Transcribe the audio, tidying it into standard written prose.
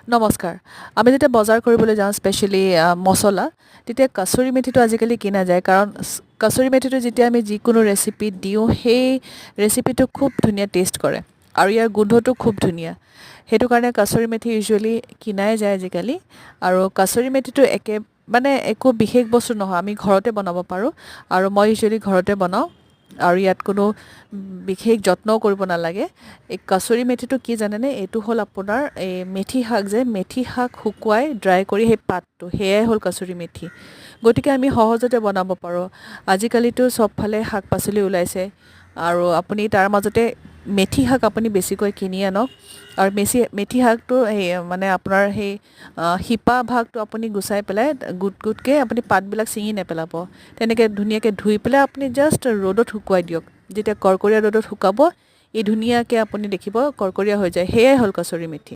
নমস্কাৰ। আমি যেতিয়া বজাৰ কৰিবলৈ যাওঁ, স্পেচিয়েলি মছলা, তেতিয়া কচুৰি মেথিটো আজিকালি কিনা যায়। কাৰণ কচুৰি মেথিটো যেতিয়া আমি যিকোনো ৰেচিপিত দিওঁ, সেই ৰেচিপিটো খুব ধুনীয়া টেষ্ট কৰে আৰু ইয়াৰ গোন্ধটো খুব ধুনীয়া। সেইটো কাৰণে কচুৰি মেথি ইউজুৱেলি কিনাই যায় আজিকালি। আৰু কচুৰি মেথিটো মানে একো বিশেষ বস্তু নহয়, আমি ঘৰতে বনাব পাৰোঁ আৰু মই ইউজুৱেলি ঘৰতে বনাওঁ আৰু ইয়াত কোনো বিশেষ যত্নও কৰিব নালাগে। এই কচুৰি মেথিটো কি জানেনে? এইটো হ'ল আপোনাৰ এই মেথি শাক যে, মেথি শাক শুকুৱাই ড্ৰাই কৰি সেই পাতটো, সেয়াই হ'ল কচুৰি মেথি। গতিকে আমি সহজতে বনাব পাৰোঁ। আজিকালিতো চবফালে শাক পাচলি ওলাইছে আৰু আপুনি তাৰ মাজতে মেথি শাক আপুনি বেছিকৈ কিনি আনক আৰু মেথি শাকটো সেই মানে আপোনাৰ সেই শিপা ভাগটো আপুনি গুচাই পেলাই গোট গোটকৈ আপুনি পাতবিলাক ছিঙি নেপেলাব। তেনেকৈ ধুনীয়াকৈ ধুই পেলাই আপুনি জাষ্ট ৰ'দত শুকুৱাই দিয়ক। যেতিয়া কৰ্কৰীয়া ৰ'দত শুকাব, এই ধুনীয়াকৈ আপুনি দেখিব কৰ্কৰীয়া হৈ যায়। সেয়াই হ'ল কচুৰি মেথি।